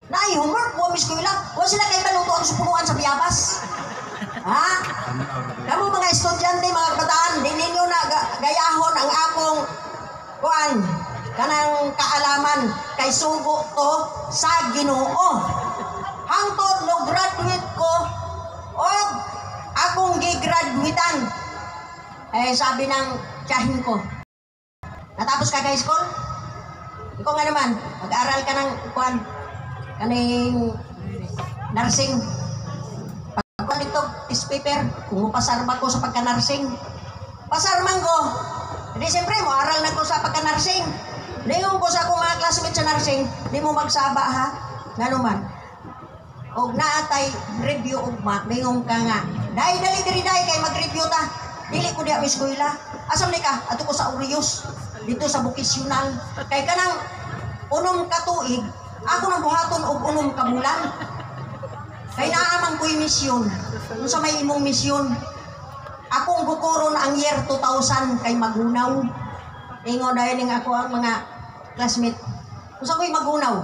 Naay homework, wa mi eskwela. Wa sila kay baluto ang supunuan sa biyabas. Ha? Kamo mga estudyante, mga kabataan, di ninyo na gayahon ang akong kuan kanang kaalaman kay sugo to sa Ginoo. Hangtod no graduate ko og akong gigraduitan. Eh sabi ng tiyahin ko, "Natapos ka high school? Ikaw nga naman, mag-aral ka ng kuan kaning nursing." Pagkuan dito, test paper, kung pasar ba ko sa pagka-nursing. Pasar man ko. Di siyempre, mo aral na ko sa pagka-nursing. Ningon ko sa akong mga classmates sa nursing, "Di mo magsaba ha." Ngano man? Og naatay review ugma, mingon ka nga, "Dai, dali diri dai kay mag-review ta." Dili ko diha eskwela. Asam ni ka? Ato ko sa Urios. Dito sa vocational. Kay kanang 6 ka tuig, ako nang buhaton og 6 ka bulan. Kay naaman ko'y misyon. Unsa may imong misyon? Akong gukuron ang year 2000 kay magunaw. Ingon dahil ning ako ang mga classmate. Unsa ko'y magunaw?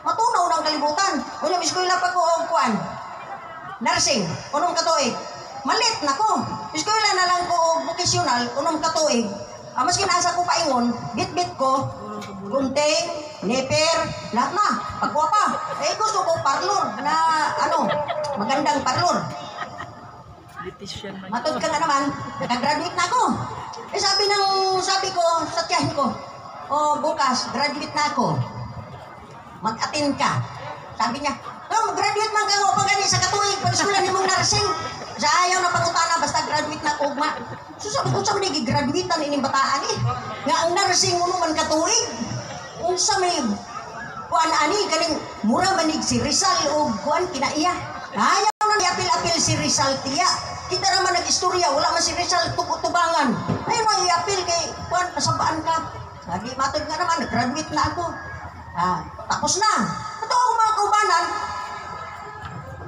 Matunaw ng kalibutan. Unya eskwela pa ko og kuan. Nursing, 6 ka tuig. Malit na ko. Eskwela na lang ko og vocational, 6 ka tuig. Ah, maskin asa ko paingon, bit-bit ko, gunting, neper, lahat na. Pagkuha pa. Eh gusto ko parlor na ano, magandang parlor. Beautician man. Matod ka nga naman, nakagraduate na ako. Eh sabi ko sa tiyahin ko, "Oh, bukas, graduate na ako. Mag-attend ka." Sabi niya, "No, graduate man ka pa gani sa katuig, pag eskwela nimong nursing." Sa ayaw na pangutana, basta graduate na ako, ugma. So sabi ko, sa man gigraduatean ining bataan eh. Nga ang nursing 6 man katuig. Unsa may kuan ani kaning mura manig si Rizal og kuan kinaiya. Ayaw na iapil-apil si Rizal tiya. Kita raman nag-istorya, wala man si Rizal tubangan. Ayaw na iapil kay kuan pasabaan ka. Sabi, matod nga naman, nag-graduate na ako. Ah, tapos na. Ito ako mga kaubanan,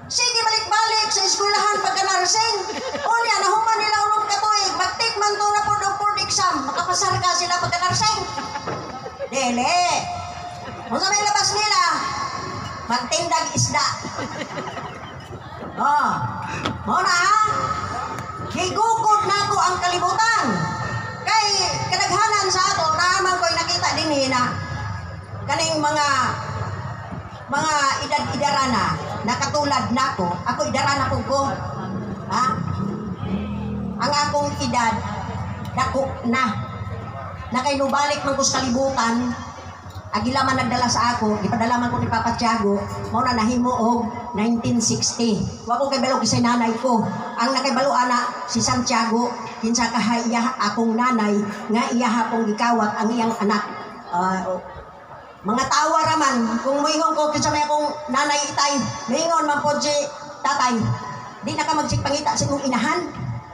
sige balik-balik sa eskwelahan pagka nursing. O niya, nahuman nila 6 katuig, mag-take man to na po ng board exam, makapasar ka sila pagka nursing. Dili. Kung sa may labas nila, magtindag isda. Oh, mo na ha? Gigukod na ko ang kalibutan. Kay kadaghanan sa ato, naaman ko'y nakita din eh, na kaning mga edad-idarana na katulad nako, ako idarana ko ko. Ha? Ang akong edad dako na. Na kay nubalik man ko sa kalibutan, agila man nagdala sa ako, gipadala man ko ni Papa Tiago, mao na nahimo og 1960. Wa ko kay kisay nanay ko. Ang nakibalo ana si Santiago, kinsa kaha iya akong nanay nga iya hapong gikawat ang iyang anak. Ah, mga tawa raman, kung moingon ko kinsa may akong nanay itay, moingon man pod si tatay, "Di na ka magsigpangita sa imong inahan."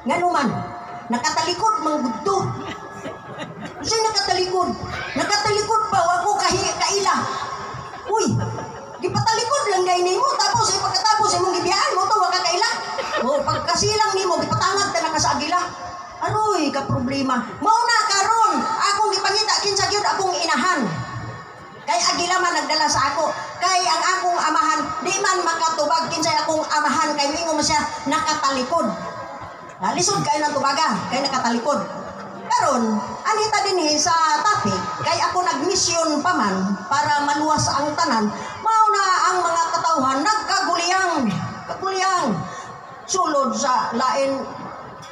Ngano man, nakatalikod man gudto. Kasi nakatalikod. Nakatalikod pa, wa ko kahi, kaila. Uy, gipatalikod lang gay nimo tapos ay pagkatapos imong gibiyaan mo to wa ka kaila. O pagkasilang nimo gipatangag ta na ka sa agila. Aroy ka problema. Mao na karon akong gipangita kinsa gyud akong inahan. Kay agila man nagdala sa ako. Kay ang akong amahan di man makatubag kinsay akong amahan kay mingon man siya nakatalikod. Lisod kay ng tubaga kay nakatalikod. Karon, anita dinhi sa topic kay ako nagmisyon pa man para maluwas ang tanan, mao na ang mga katawhan nagkaguliyang, kaguliyang sulod sa lain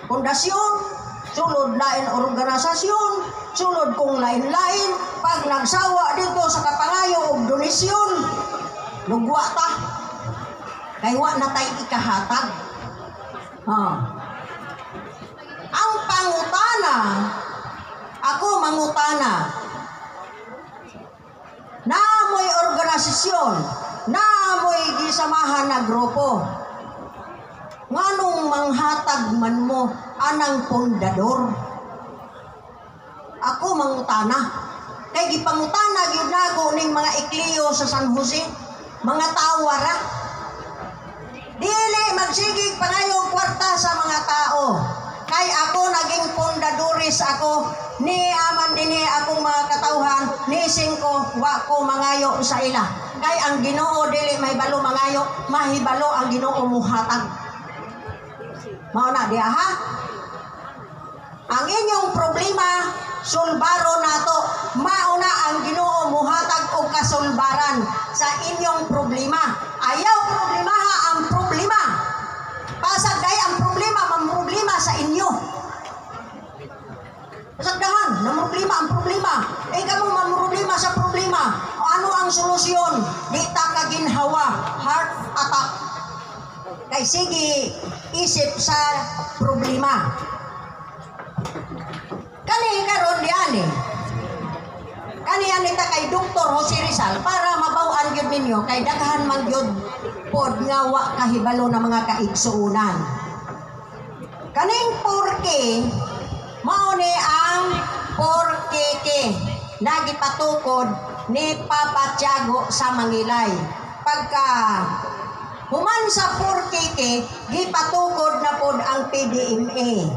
pundasyon, sulod lain organisasyon, sulod kung lain-lain, pag nagsawa dito sa kapangayo og donasyon, lugwa ta. Kay wa na tay ikahatag. Ha. Ang pangutana, ako mangutana, naamoy organisasyon, naamoy gisamahan na grupo, nganong manghatag man mo anang pundador? Ako mangutana. Kay gipangutana gyud nako ning mga ekliyo sa San Jose, mga tawara. Dili magsigig pangayong kwarta sa mga tao. Kay ako naging pundadores ako, ni aman dinhi akong mga katawhan, ni singko wa ko mangayo sa ila. Kay ang Ginoo dili mahibalo mangayo, mahibalo ang Ginoo muhatag. Mao na diha, ha? Ang inyong problema, sulbaro nato. Mao na ang Ginoo muhatag og kasulbaran sa inyong problema. Ayaw problemaha ang problema. Pasag dahil ang problema, mamroblema sa inyo. Pasagdahan, namroblema ang problema. Eh kamo mamroblema sa problema. Ano ang solusyon? Di ta kaginhawa, heart attack. Kay sige, isip sa problema. Kani karon diani. Kani ani ta kay Dr. Jose Rizal para mabaw-an gyud ninyo kay daghan man gyud pod nga wa kahibalo na mga kaigsuonan. Kaning porke mao ni ang porkeke na gipatukod ni Papa Tiago sa Mangilay. Pagka human sa porkeke, gipatukod na pod ang PDMA.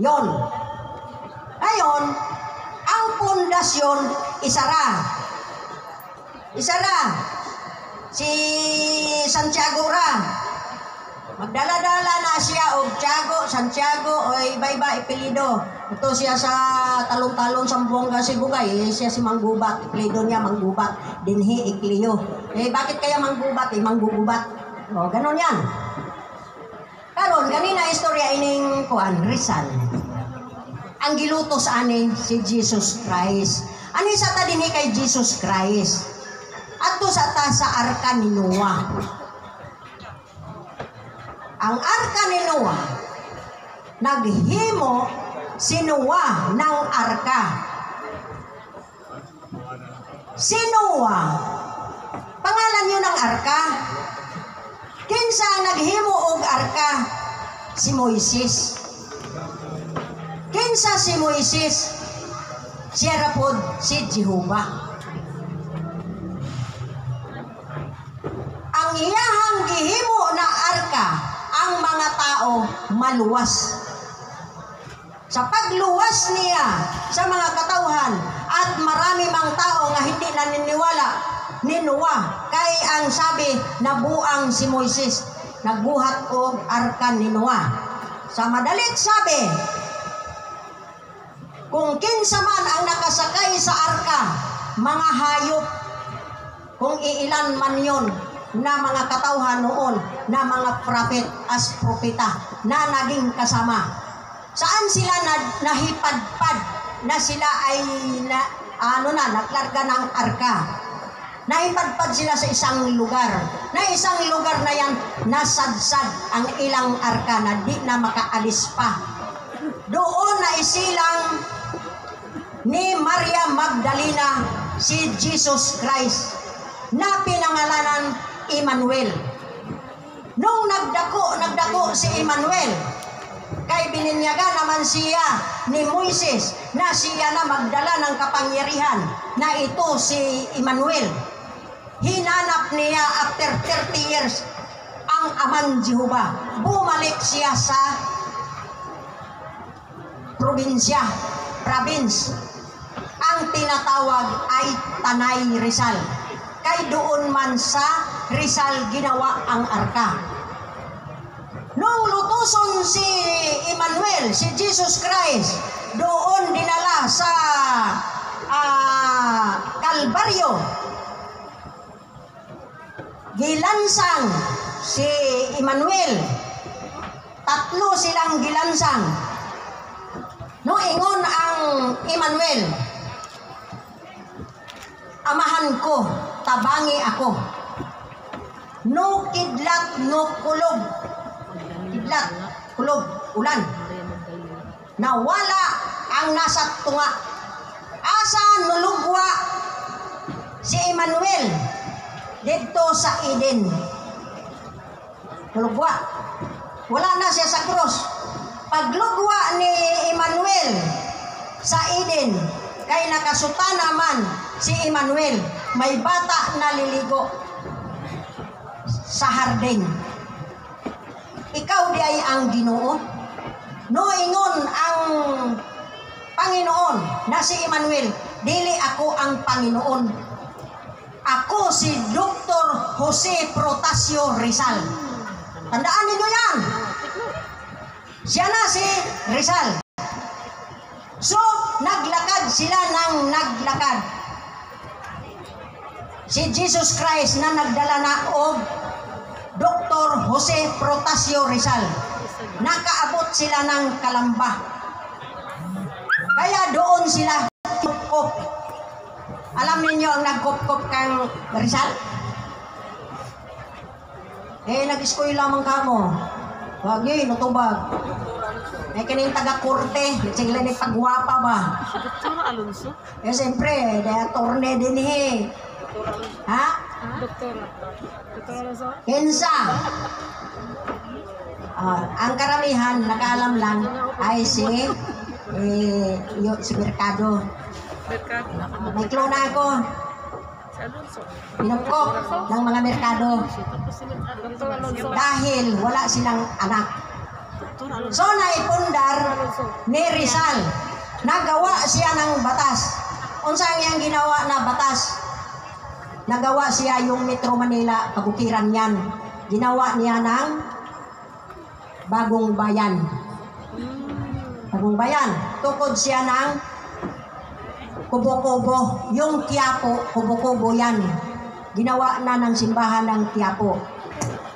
Yon. Ngayon, ang pundasyon, isara. Isara. Si Santiago ra. Magdala-dala na siya og Tiago, Santiago, o iba-iba apelyido. Ito siya sa talon-talon sa Buanga Sibugay, eh, siya si Manggubat. Apelyido niya Manggubat. Dinhi Iclio. Eh, bakit kaya Manggubat? Eh, Manggugubat. O, ganun yan. Karon, ganina istorya ining kuan, Rizal. Ang gilutos ani si Jesus Christ. Ani sa ta dinhi kay Jesus Christ. Adto sa ta sa arka ni Noah. Ang arka ni Noah, naghimo si Noah ng arka. Si Noah, pangalan yun ng arka. Kinsa ang naghimo og arka? Si Moises. Kinsa si Moises? Siya ra pod si Jehova. Ang iyahang gihimo na arka, ang mga tao maluwas. Sa pagluwas niya sa mga katawhan at marami mang tao nga hindi naniniwala ni Noah, kay ang sabi nabuang si Moises nagbuhat og arka ni Noah. Sa madalit sabi, kung kinsa man ang nakasakay sa arka, mga hayop, kung iilan man yon na mga katawhan noon, na mga prophet as propeta na naging kasama. Saan sila nahipadpad na sila ay na, ano na, naglarga ng arka? Nahipadpad sila sa isang lugar. Na isang lugar na yan, nasadsad ang ilang arka na di na makaalis pa. Doon na isilang ni Maria Magdalena si Jesus Christ na pinangalanan Emmanuel. Nung nagdako si Emmanuel, kay bininyagan naman siya ni Moises na siya na magdala ng kapangyarihan na ito si Emmanuel. Hinanap niya after 30 years ang Amang Jehova. Bumalik siya sa probinsya, province. Ang tinatawag ay Tanay, Rizal. Kay doon man sa Rizal ginawa ang arka. Nung lutuson si Emmanuel, si Jesus Christ, doon dinala sa Kalbaryo. Gilansang si Emmanuel. Tatlo silang gilansang. No ingon ang Emmanuel, amahan ko, tabangi ako. No kidlat, no kulob. Kidlat, kulob, ulan. Nawala ang nasa tunga. Asa nulugwa si Emmanuel dito sa Eden. Nulugwa. Wala na siya sa cross. Paglugwa ni Emmanuel sa Eden, kay nakasuta naman si Emmanuel, may bata na liligo sa hardin. Ikaw di ay ang Ginoo? No ingon ang Panginoon na si Emmanuel, dili ako ang Panginoon. Ako si Dr. Jose Protasio Rizal. Tandaan ninyo yan. Siya na si Rizal. So, naglakad sila ng naglakad. Si Jesus Christ na nagdala na og Dr. Jose Protasio Rizal. Nakaabot sila ng Kalamba. Kaya doon sila kupkop. Alam ninyo ang nagkupkop kang Rizal? Eh, nag-eskwela man kamo. Wag yun, natubag. Eh, kining taga-korte, sila ni pagwapa ba? Si Dr. Alonso? Eh, siyempre, dahil attorney din eh. Ha? Dr. Dr. Alonso? Kinsa? Ah, ang karamihan, nakaalam lang, ay si, eh, si Mercado. Mercado. May clue na ako. Si Alonso. Pinupkop ng mga Mercado Tapos si Dr. Alonso. dahil wala silang anak. Dr. Alonso. So, naipundar ni Rizal. Nagawa siya ng batas. Unsa ang iyang ginawa na batas? Nagawa siya yung Metro Manila, kabukiran yan. Ginawa niya ng bagong bayan. Bagong bayan. Tukod siya ng Kubo-Kubo. Yung Quiapo, Kubo-Kubo yan. Ginawa na ng simbahan ng Quiapo.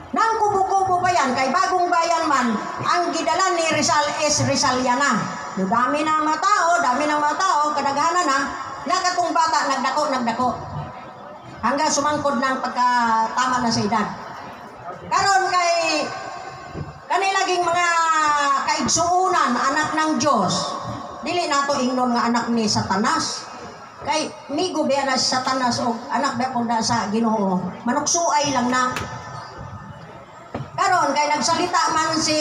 Nang Kubo-Kubo pa yan, kay bagong bayan man, ang gidala ni Rizal is Rizaliana. No, dami ng mga tao, dami ng mga tao, kadaghanan na, nakatong bata, nagdako, nagdako. Hanggang sumangkod ng pagkatama na sa edad. Karon kay kanilaging mga kaigsuunan, anak ng Diyos, dili nato ingnon nga anak ni Satanas. Kay migo biya na si Satanas o anak biya pud na sa Ginoo. Manuksuay lang na. Karon kay nagsalita man si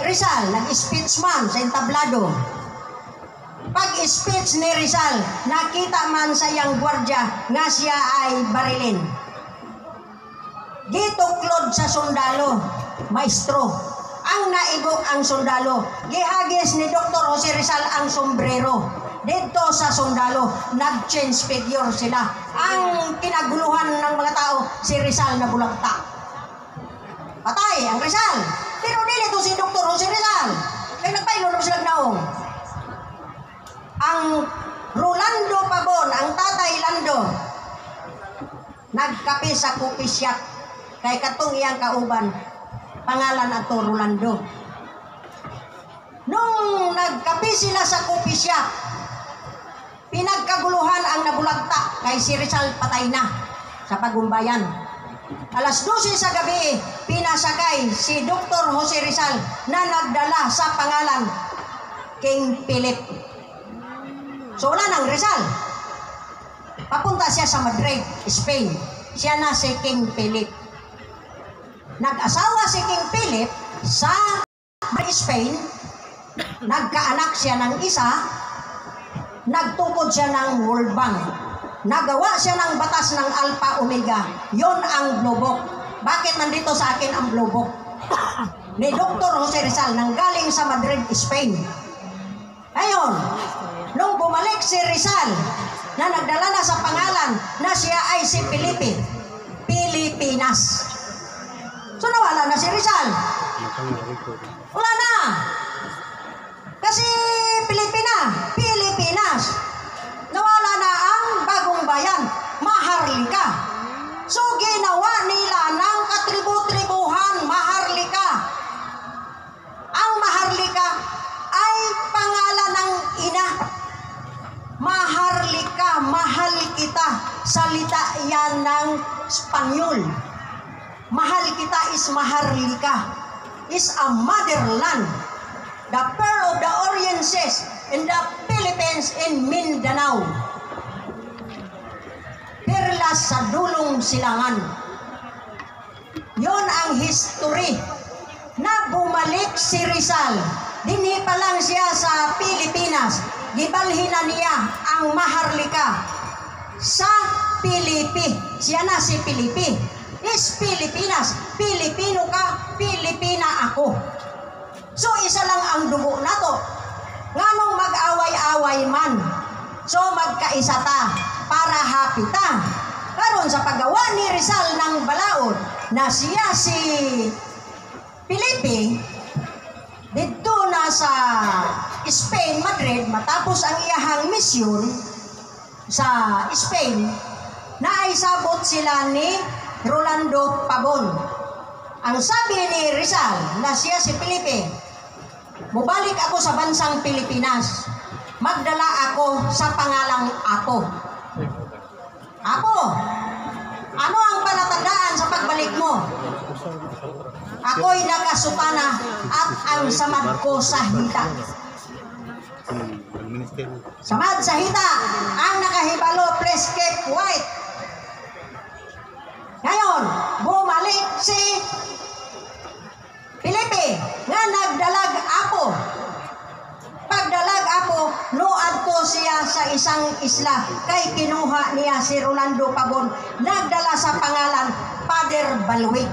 Rizal, nag-speech man sa entablado. Pag-speech ni Rizal, nakita man sa iyang gwardya nga siya ay barilin. Gituklod sa sundalo, maestro. Ang naigo ang sundalo. Gihagis ni Dr. Jose Rizal ang sombrero. Dito sa sundalo, nag-change figure sila. Ang kinaguluhan ng mga tao, si Rizal na bulagta. Patay ang Rizal. Pero dili to si Dr. Jose Rizal. Kaya nagpailo naman sila naong. Ang Rolando Pabon, ang tatay Lando, nagkape sa coffee shop kay katong iyang kauban, pangalan ato Rolando. Nung nagkape sila sa coffee shop, pinagkaguluhan ang nabulagta kay si Rizal patay na sa pagumbayan. Alas 12 sa gabi, pinasakay si Dr. Jose Rizal na nagdala sa pangalan King Philip. So wala nang Rizal. Papunta siya sa Madrid, Spain. Siya na si King Philip. Nag-asawa si King Philip sa Spain. Nagkaanak siya ng isa. Nagtukod siya ng World Bank. Nagawa siya ng batas ng Alpha Omega. Yon ang Blue Book. Bakit nandito sa akin ang Blue Book? Ni Dr. Jose Rizal nanggaling sa Madrid, Spain. Ngayon, nung bumalik si Rizal, na nagdala na sa pangalan na siya ay si Felipe, Pilipinas. So nawala na si Rizal. Wala na. Kasi Pilipina, Pilipinas. Nawala na ang bagong bayan, Maharlika. So ginawa nila ng katribu-tribuhan, Maharlika. Ang Maharlika ay pangalan ng ina. Maharlika, mahal kita. Salita yan ng Espanyol. Mahal kita is Maharlika. Is a motherland. The pearl of the Orient says in the Philippines in Mindanao. Perlas sa dulong silangan. Yon ang history na bumalik si Rizal. Dinhi pa lang siya sa Pilipinas. Gibalhin na niya ang Maharlika sa Pilipi. Siya na si Pilipi. Is Pilipinas. Pilipino ka, Pilipina ako. So isa lang ang dugo nato. Nganong mag-away-away man. So magkaisa ta para happy ta. Karon sa paggawa ni Rizal ng balaod na siya si Felipe, didto na sa Spain, Madrid, matapos ang iyahang misyon sa Spain, naisabot sila ni Rolando Pabon. Ang sabi ni Rizal na siya si Felipe, "Mubalik ako sa bansang Pilipinas. Magdala ako sa pangalang Apo." "Apo, ano ang palatandaan sa pagbalik mo?" "Ako'y nakasutana at ang samad ko sa hita." Samad sa hita, ang nakahibalo, please keep white. Ngayon, bumalik si Felipe nga nagdalag Apo. Pagdalag Apo, noadto siya sa isang isla kay kinuha niya si Rolando Pabon, nagdala sa pangalan Father Balwig.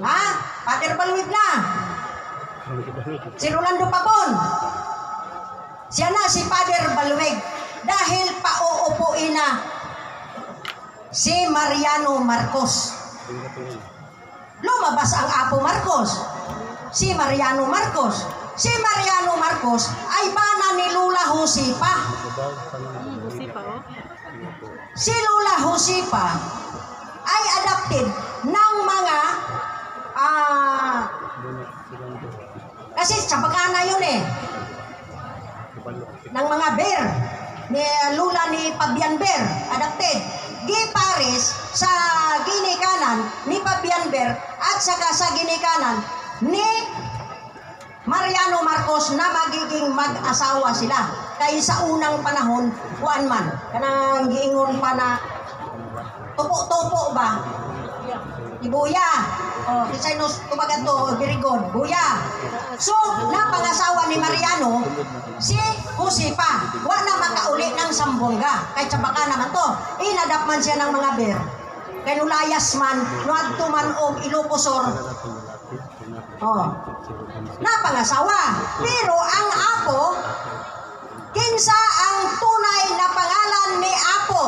Ha? Father Balwig na. Si Rolando Pabon. Siya na si Father Balwig dahil pauupuin na si Mariano Marcos. Lumabas ang Apo Marcos. Si Mariano Marcos. Si Mariano Marcos ay bana ni Lola Josepa. Josepa, oh. Si Lola Josepa ay adopted ng mga kasi sa Bacana yun eh, ng mga Ver ni Lula ni Fabian Ver, adopted gipares sa ginikanan ni Fabian Ver at saka sa ginikanan ni Mariano Marcos na magiging mag-asawa sila. Kay sa unang panahon, kuan man, kanang giingon pa na tupo-tupo ba? Ibuya. Oh, kisay nos tumagat to, very good. Buya. So, napangasawa ni Mariano si Josepa. Wa na makauli ng Zamboanga. Kay tsabaka naman to. Inadapt man siya ng mga Ver. Kay nulayas man, nuadto man og Ilocosur. Oh. Napangasawa. Pero ang Apo, kinsa ang tunay na pangalan ni Apo?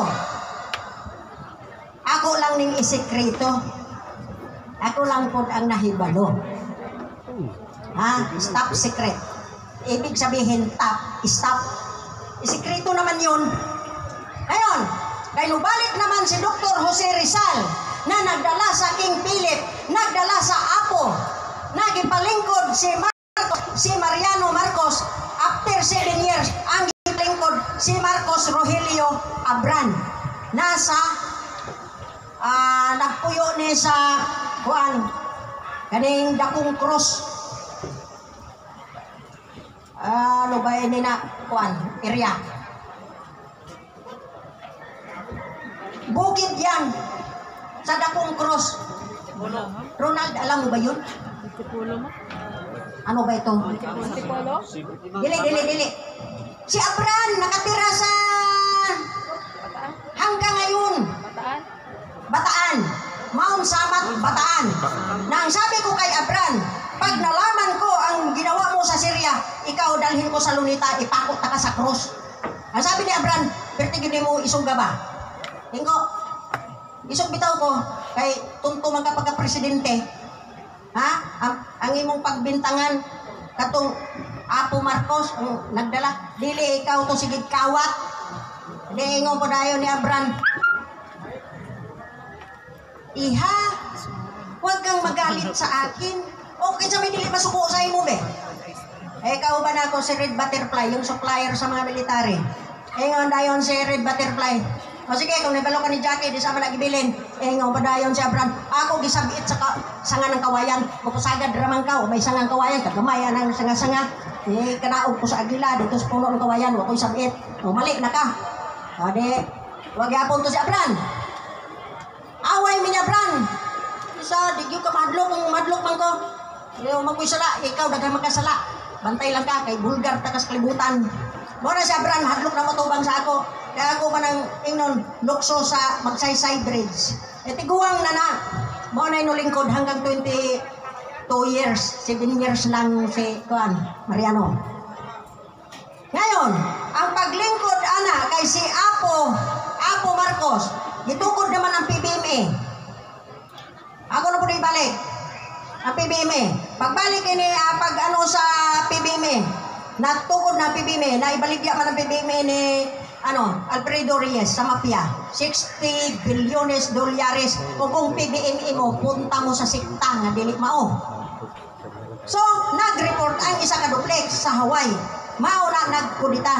Ako lang ning isekreto. Ako lang po ang nahibalo. Ha? Stop secret. Ibig sabihin, top, stop. Isekreto naman yun. Ngayon, kay nubalik naman si Dr. Jose Rizal na nagdala sa King Philip, nagdala sa Apo, nagipalingkod si Marcos, si Mariano Marcos, after 7 years, ang gipalingkod si Marcos Rogelio Abran. Nasa nagpuyo ni sa kuan kaning dakong cross, ano ba ini na kuan area, bukid yan sa dakong cross. Ronald, alam mo ba yun? Antipolo mo? Ano ba ito? Antipolo? Dili, dili, dili. Si Abran nakatira sa hanggang ngayon. Bataan? Bataan. Mount Samat, Bataan. Na ang sabi ko kay Abran, pag nalaman ko ang ginawa mo sa Syria, ikaw dalhin ko sa Lunita, ipako ta ka sa cross. Ang sabi ni Abran, perti gyud mo isungga ba? Ingko, isog bitaw ko, kay tunto man ka pagka-presidente. Ha? Ang imong pagbintangan, katong Apo Marcos, ang nagdala, dili ikaw to sigig kawat. Di ingon po dayon ni Abran, "Iha, huwag kang magalit sa akin." Okay, sa may dili masuko sa imo, be. Eh, ikaw ba na ako si Red Butterfly, yung supplier sa mga military? Eh, ngayon dayon si Red Butterfly. O sige, kung nibalo ka ni Jackie, di sa man nagibilin. Eh, ngayon ba dayon si Abram? Ako gisabiit sa sanga ng kawayan. Mapusagad ramang ka, o may sangang kawayan, kagamayan ang sanga-sanga. Eh, kanaog ko sa agila, dito sa puno ng kawayan, wako'y sabiit. O, mali na ka. O, di, wag yapon to si Abram. Away mi niya, Bran. Isa, di gyud ka madlok kung madlok man ko. Di man ko'y sala, ikaw daghan makasala. Bantay lang ka kay bulgar ta kas kalibutan. Mo na siya, Bran, hadlok na mo tubang sa ako. Kaya ako man ang ingnon lukso sa Magsaysay Bridge. E tiguang na na. Mo na inulingkod hanggang 22 years, 7 years lang si Kuan Mariano. Ngayon, ang paglingkod ana kay si Apo, Apo Marcos, Gitukod naman ang PBMA. Ako na po na ibalik. Ang PBMA. Pagbalik ini, pag ano sa PBMA, natukod na PBMA, naibaligya man ang PBMA ni ano, Alfredo Reyes sa mafia. 60 bilyones dolyares. O kung PBMA mo, punta mo sa sikta nga dili mao. So, nag-report ang isa ka duplex sa Hawaii. Mao na nagkudita.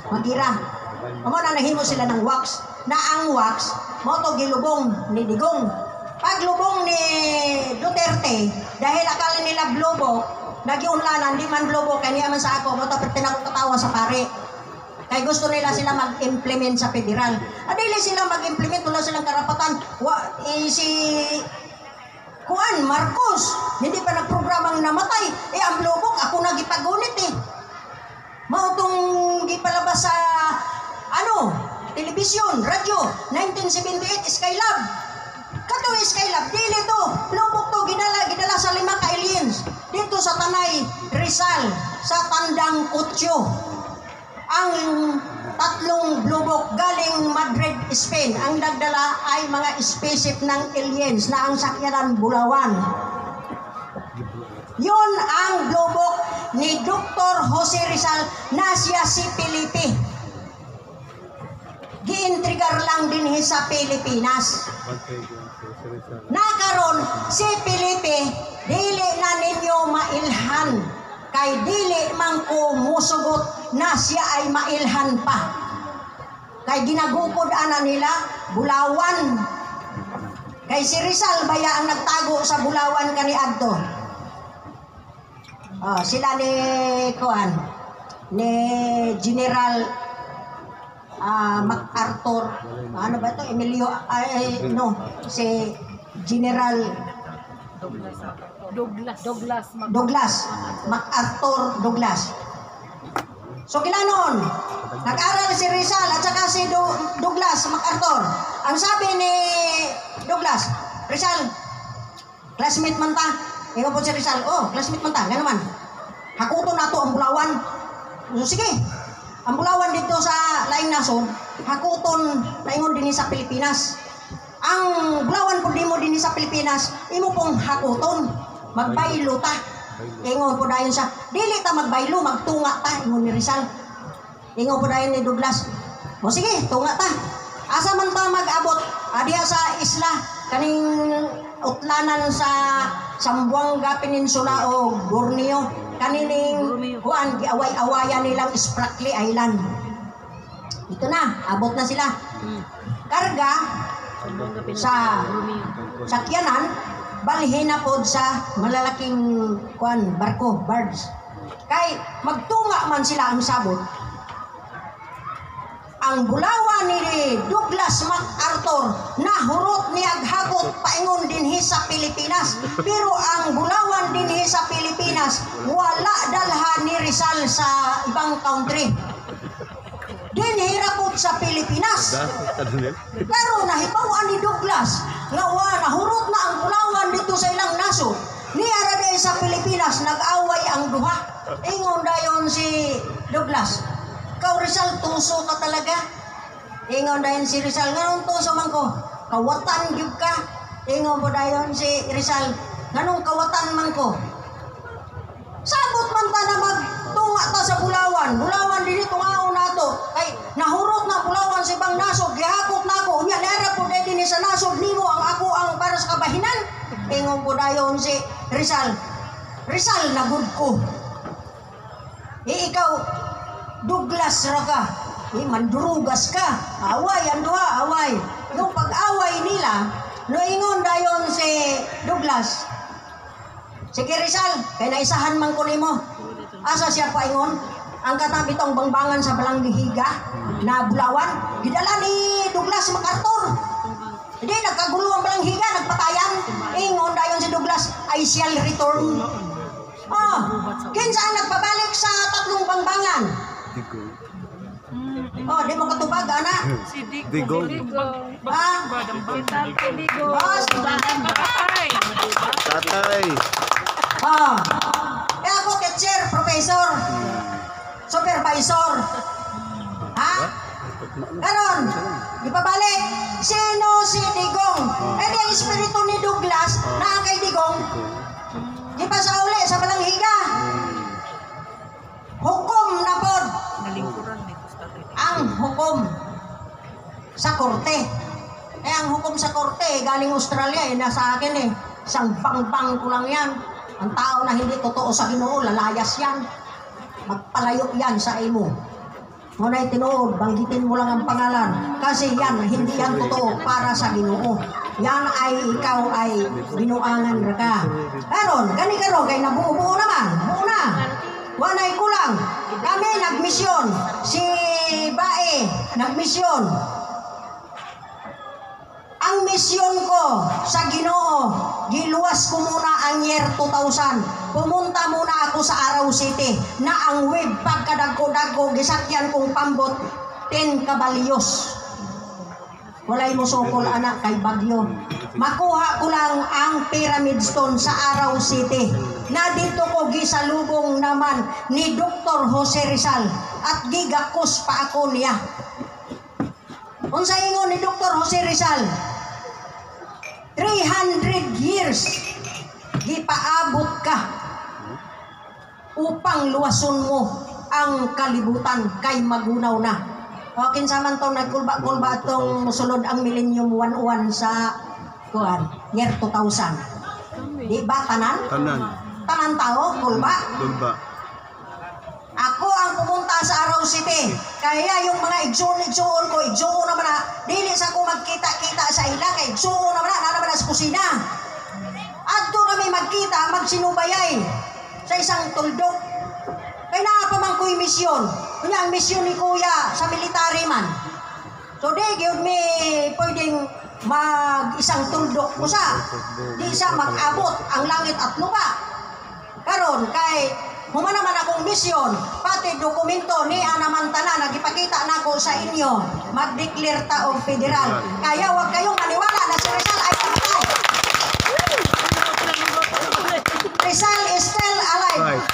Magira. Mao na nahimo sila ng wax. Na ang wax, mao to gilubong ni Digong. Paglubong ni Duterte, dahil akala nila blobo, nagiunlanan, di man blobo, kaya niya man sa ako, mao to perti na katawa sa pare. Kay gusto nila sila mag-implement sa federal. Adili sila mag-implement, wala silang karapatan. Wa, eh, si Juan Marcos, hindi pa nagprogramang namatay. Eh, ang blubok, ako nagipagunit eh. Mao tong gipalabas sa ano, telebisyon, radyo, 1978, Skylab. Kato Skylab, dili to, lubok to, ginala sa lima ka aliens. Dito sa Tanay, Rizal, sa Tandang Kutyo. Ang tatlong blubok galing Madrid, Spain. Ang nagdala ay mga spaceship ng aliens na ang sakyanan Bulawan. Yun ang blubok ni Dr. Jose Rizal na siya si Felipe. Giintrigar lang din sa Pilipinas. Nakaron si Felipe dili na ninyo mailhan kay dili man ko musugot na siya ay mailhan pa. Kay ginagukod ana nila Bulawan. Kay si Rizal baya ang nagtago sa Bulawan kaniadto. Oh, sila ni kuan ni General MacArthur, ano ba ito, Emilio, ay, no, si General Douglas. Douglas. Douglas, MacArthur Douglas. So kila noon, nag-aral si Rizal at saka si Douglas MacArthur. Ang sabi ni Douglas, "Rizal, classmate man ta." Ingon po si Rizal, "Oh, classmate man ta, gano'n man. Hakuton nato ang Bulawan." So, sige, ang Bulawan dito sa laing nasod, hakuton paingon dinhi sa Pilipinas. Ang Bulawan po dimo dinhi sa Pilipinas, imo pong hakuton. Magbaylo ta. Ingon po dayon siya, "Dili ta magbaylo, magtunga ta," ingon ni Rizal. Ingon po dayon ni Douglas, "O sige, tunga ta. Asa man ta mag-abot?" Adiya sa isla, kaning utlanan sa Zamboanga Peninsula o Borneo. Kanining kuan giaway-awayan nilang Spratly Island. Ito na, abot na sila. Karga sa sakyanan, balhin na pod sa malalaking kuan barko, barge. Kay magtunga man sila ang sabot. Ang bulawan ni Douglas MacArthur nahurot ni aghakot paingon dinhi sa Pilipinas. Pero ang bulawan dinhi sa Pilipinas wala dalha ni Rizal sa ibang country. Dinhi ra pod sa Pilipinas. Pero nahibaw-an ni Douglas nga wa nahurot na ang bulawan dito sa ilang nasod. Niya ra diay sa Pilipinas, nag-away ang duha. Ingon dayon si Douglas, "Ikaw Rizal, tuso ka talaga." Ingon dayon si Rizal, "Nganong tuso man ko?" "Kawatan gyud ka." Ingon po dayon si Rizal, "Nganong kawatan man ko? Sabot man ta na magtunga ta sa Bulawan. Bulawan dinhi tungaon nato. Kay nahurot na Bulawan sa ibang nasod, gihakot nako. Unya nara po dahil dinhi sa nasod nimo ang ako ang para sa kabahinan." Ingon po dayon si Rizal, "Rizal na gud ko. Eh ikaw, Douglas ra ka. Eh, mandurugas ka." Away ang duha, away. Yung pag-away nila, noingon dayon si Douglas, "Sige Rizal, kay naisahan man ko nimo." Asa siya paingon? Ang katabi tong bangbangan sa Balanghiga na Bulawan, gidala ni Douglas MacArthur. Hindi, nagkagulo ang Balanghiga, nagpatayan. Ingon dayon si Douglas, "I shall return." Oh, kinsa ang nagpabalik sa tatlong bangbangan? Oh, di mo katubag, ana. Si Digo. Digong. Ah, Si Tatay Digo. Boss. Tatay. Tatay. Ah. Eh ako, teacher, professor, supervisor. Ha? Karon, Ipabalik. Sino si Digong? Eh di ang espiritu ni Douglas naa kay Digong. Gipasauli sa balanghiga. Hukom na pod Nalingkuran ni Costa Rica. ang hukom sa korte. Eh, ang hukom sa korte, galing Australia, eh, nasa akin eh. Isang bangbang ko lang yan. Ang tao na hindi totoo sa Ginoo, lalayas yan. Magpalayo yan sa imo. Ngunay tinuod, banggitin mo lang ang pangalan. Kasi yan, hindi yan totoo para sa Ginoo. Yan ay ikaw ay binuangan ra ka. Karon, gani karon kay nabuo-buo naman. Buo na. Walay kulang. Kami nagmisyon. Si Bae nagmisyon. Ang misyon ko sa Ginoo, giluwas ko muna ang year 2000. Pumunta muna ako sa Araw City na ang wave pagkadagko-dagko gisakyan kong pambot 10 kabalyos. Walay mo sukol anak kay bagyo. Makuha ko lang ang Pyramid Stone sa Araw City. Na dito ko gisalubong naman ni Dr. Jose Rizal at gigakos pa ako niya. Unsa ingon ni Dr. Jose Rizal? 300 years gipaabot ka upang luwason mo ang kalibutan kay magunaw na. O kinsa man tong nagkulba-kulba atong musulod ang Millennium 11 sa kuan year 2000. Di ba tanan? Tanan. Tanan tao kulba. Kulba. Ako ang pumunta sa Araw City. Kaya yung mga igsoon-igsoon ko, igsoon naman na, dili sa ko magkita-kita sa ila, kay igsoon naman na, na naman na sa kusina. Adto kami magkita, magsinubayay sa isang tuldok. Kay naa pa man ko'y misyon. Kunya ang misyon ni Kuya sa military man. So di gyud mi pwedeng mag isang tuldok usa. Di sa mag-abot ang langit at lupa. Karon kay human naman akong misyon, pati dokumento ni naman tanan nagipakita nako sa inyo, mag-declare ta og federal. Kaya wag kayong maniwala na si Rizal ay namatay. Rizal is still alive. Right.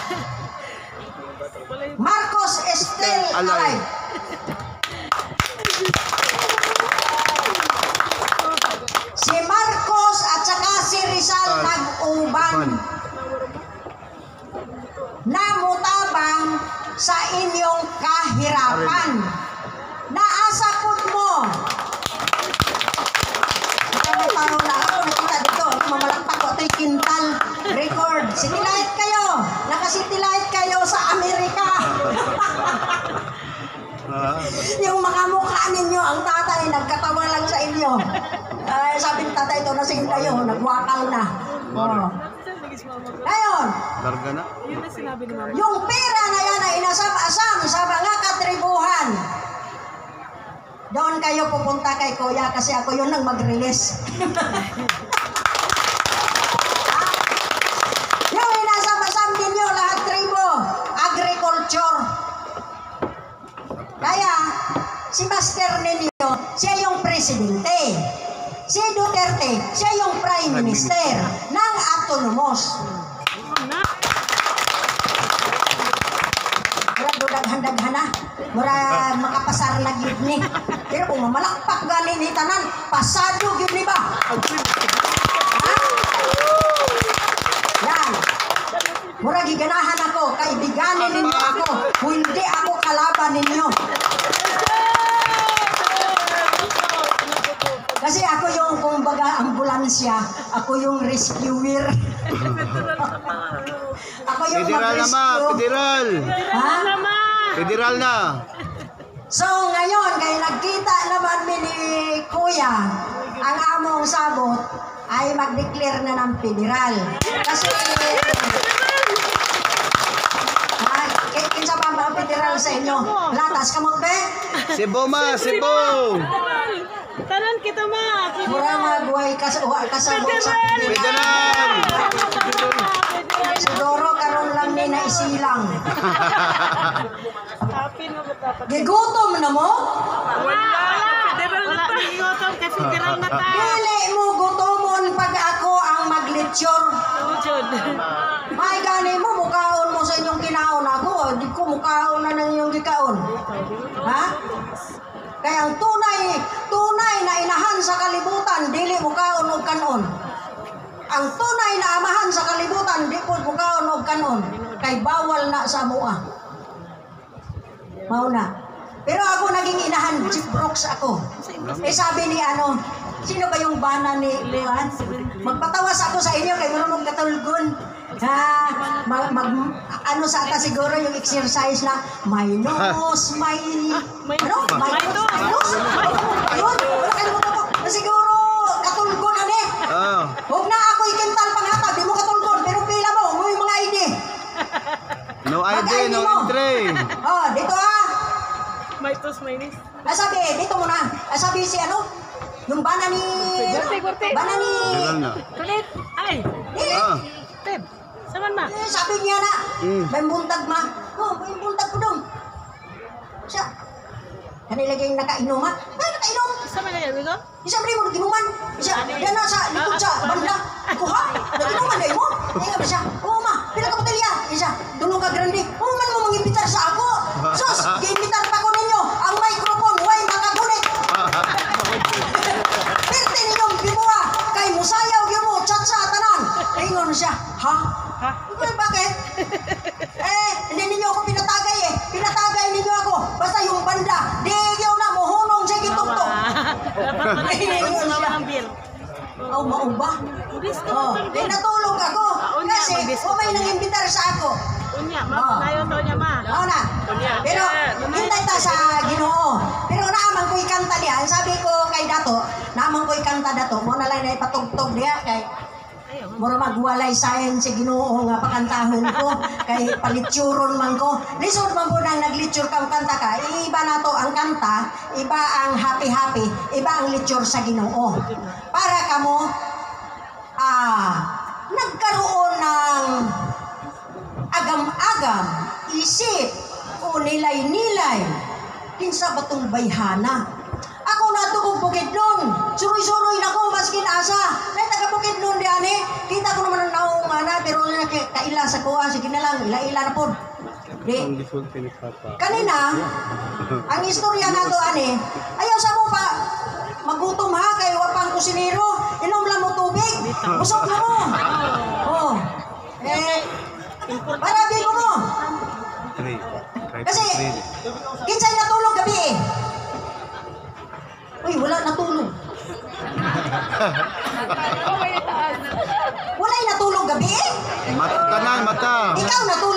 Marcos is still Still alive. alive. Si Marcos at saka si Rizal nag-uban Uban. na mutabang sa inyong kahirapan. Naasa pud mo. May tao na ako nakita dito, mamalakpak ko ito'y Quintal record. City Light kayo. Naka-City Light kayo sa Amerika. Yung mga mukha ninyo, ang tatay, nagkatawa lang sa inyo. Ay, sabi ng tatay, ito na si Indayo, nagwakal na. Oh. Ngayon, Larga na. Yun ang sinabi ni Mama. yung pera na yan ay inasam-asam sa mga katribuhan. Doon kayo pupunta kay Kuya kasi ako yun ang mag-release. Ha? Yung inasam-asam ninyo, lahat tribo, agriculture. Kaya, si Master ninyo, siya yung presidente. Si Duterte, siya yung prime Prime minister ng autonomous. Na. Murag daghan-daghan na. Murag makapasar na gyud ni. Pero kung mamalakpak gani ni tanan, pasado gyud ni ba? Ha? Yan. Murag giganahan ako, kaibiganin ninyo ako, hindi ako kalaban ninyo. Kasi ako yung kumbaga ambulansya, ako yung rescuer. Ako yung Federal na ma, mag-rescue. federal. Ha? Federal na. So ngayon, kay nagkita naman mi ni Kuya, ang among sabot ay mag-declare na ng federal. Kasi, ha, kinsa pa ang federal sa inyo? Latas kamot be? Cebu ma, Cebu. Tanan kita ma. Mura magway kas wa kasabot sa federal. Federal. Siguro karon lang ni naisilang. Happy na ba dapat? Gigutom na mo? Wala. Federal na ta. Wala. Kay federal na ta. Dili mo gutomon pag ako ang maglitsyor. Jud. May gani mo, mukaon mo sa inyong kinaon ako. Di ko mukaon na ng inyong gikaon. Ha? Kaya ang tunay, tunay Ang tunay na amahan sa kalibutan, di po mukaon og kanon kay bawal na sa amoa. Mao na. Pero ako naging inahan, Jeep Brooks ako. Eh sabi ni ano, sino ba yung bana ni Luan? Magpatawas ako sa inyo kay marunong katulgon. Ha, mag, mag, ano sa ata siguro yung exercise na may nose, may ano? May nose. Yun, wala kalimutan ko. Siguro katulgon ani. Ah. Huwag na ako ikintal panghatag, di mo katulgon, pero pila mo, mo yung mga ID. No ID, Mag-ID no mo. entry. Oh, dito ah. May tos, may nis. Ah, sabi, dito muna. Ah, sabi si ano, yung bana ni Gorte, gorte. Bana ni Federal na. Kulit. Ay, Eh, Ah. Teb. Saman ma. eh, sabi niya na, may buntag ma. Oh, may buntag ko dong. Siya, kanila yung nakainom ha. Ay, nakainom. Sama na yan, Rigo? Isa pa rin mo, ginuman. Isa, yan na sa likod sa banda. Kuha, naginuman na mo. Ay, nga ba siya? Oo ma, pila ka botelya? Isa, dulo ka grande. Oo man mo mangimbitar sa ako. Sus, giimbitar pa ko ninyo. Ang microphone, way makagunit. Pirti ninyong bibuha. Kay musayaw gyud mo, tsatsa tanan. Ingon siya, ha? Ha? Ikaw, bakit? Eh, hindi ninyo ako pinatagay eh. Pinatagay ninyo ako. Basta yung banda, di yun na, muhunong sa gitugtog. Dapat pala sumama ng beer. Aw, maong ba? Bisko Oh, mo di natulog ako. Unya, Kasi, magbisko umay ka nang imbitar sa ako. Unya, ma. Oh. Tayo to niya, ma. Oo na. Unya. Pero, hintay ta sa Ginoo. Pero naaman ko'y kanta diya. Ang sabi ko kay Dato, naaman ko'y kanta Dato. Mo na lang na ipatugtog diya kay Ayaw. mura magwalay sayon si Ginoo nga pakantahon ko kay palitsuron man ko. Lisod man po nang naglitsur kang kanta ka. Iba na to ang kanta, iba ang happy happy, iba ang litsur sa Ginoo. Para kamo nagkaroon ng agam-agam, isip o nilay-nilay kinsa ba tong bayhana. Ako na to kong Bukidnon. Suroy-suroy na ko maskin asa. Nay taga Bukidnon di ani. Kita ko naman ang naong ana pero na kaila sa kuha sige na lang ila-ila na pod. Di Ang gisulti ni Papa. kanina ang istorya nato ani, ayaw sa mo pa magutom ha kay wa pang kusinero, inom lang mo tubig, busog na mo. Oh. Eh, para bigo mo. Three. Try to Kasi, three. kinsay natulog gabi eh. Uy, wala natulog. Wala'y natulog gabi eh. Mata tanan, mata. Ikaw natulog.